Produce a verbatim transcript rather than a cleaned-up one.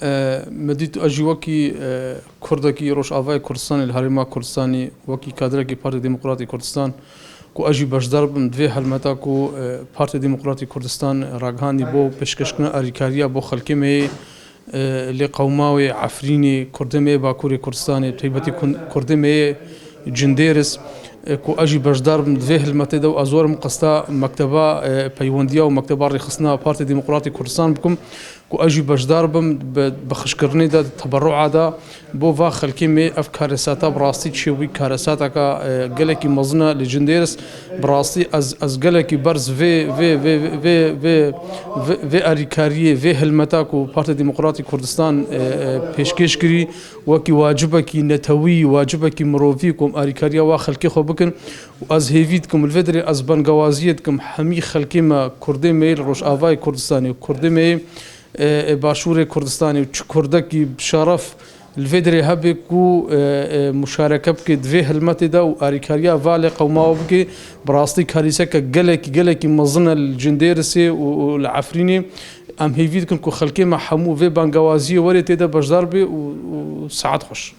E, Me dît ez jî wekî, e, Kurdekî Rojavayê Kurdistanê li Herêma Kurdistanê, wekî kadrekî Partî Demokratî Kurdistan, ku ez jî beşdar bim di vê helmeta ku, e, Partî Demokratî Kurdistan ragihandî bo pêşkêşkirina alîkariya bo xelkê me yê, e, lê qewma wê Efrînê, Kurdê me yê Bakurê Kurdistanê, taybetî kun-, Kurdê me yê Cindêris, e, ku ez jî beşdar bim di vê helmetê de û ez werim qesta mekteba, e, peywendiya û mekteba rêxistina Partî Demokratî Kurdistan bikim. Ku ez jî beşdar bim bi, bi xişkirinê de, teberru'a de bo va xelkê me ev karesata bi rastî çêbûyî karesateka, e, gelekî mezin e li Cindêris. Bi rastî ez, ez gelekî berz vê, vê, vê, vê, vê, vê, vê alîkariyê, vê helmeta ku Partî Demokratî Kurdistan, e, e, pêşkêş kirî, wekî wacibekî netewî, wacibekî mirovî ku em alîkariya wa xelkê xwe bikin. Û ez hêvî dikim, li vê derê ez bengewaziyê dikim hemî xelkê me, Kurdê me yê li Rojavayê Kurdistanê û Kurdê me yê e, e, Başûrê Kurdistanê û çi Kurdekî bi şeref li vê derê hebe ku, e, e, muşareke bike di vê hilmetê de û alîkariya va lê qewma we bike, bi rastî karîseke gelekî, gelekî mezin e li Cindêrisê û, û li Efrînê. Em hêvî dikin ku xelkê me hemû vê bangewaziyê were tê de beşdar bê û, û saet xweş.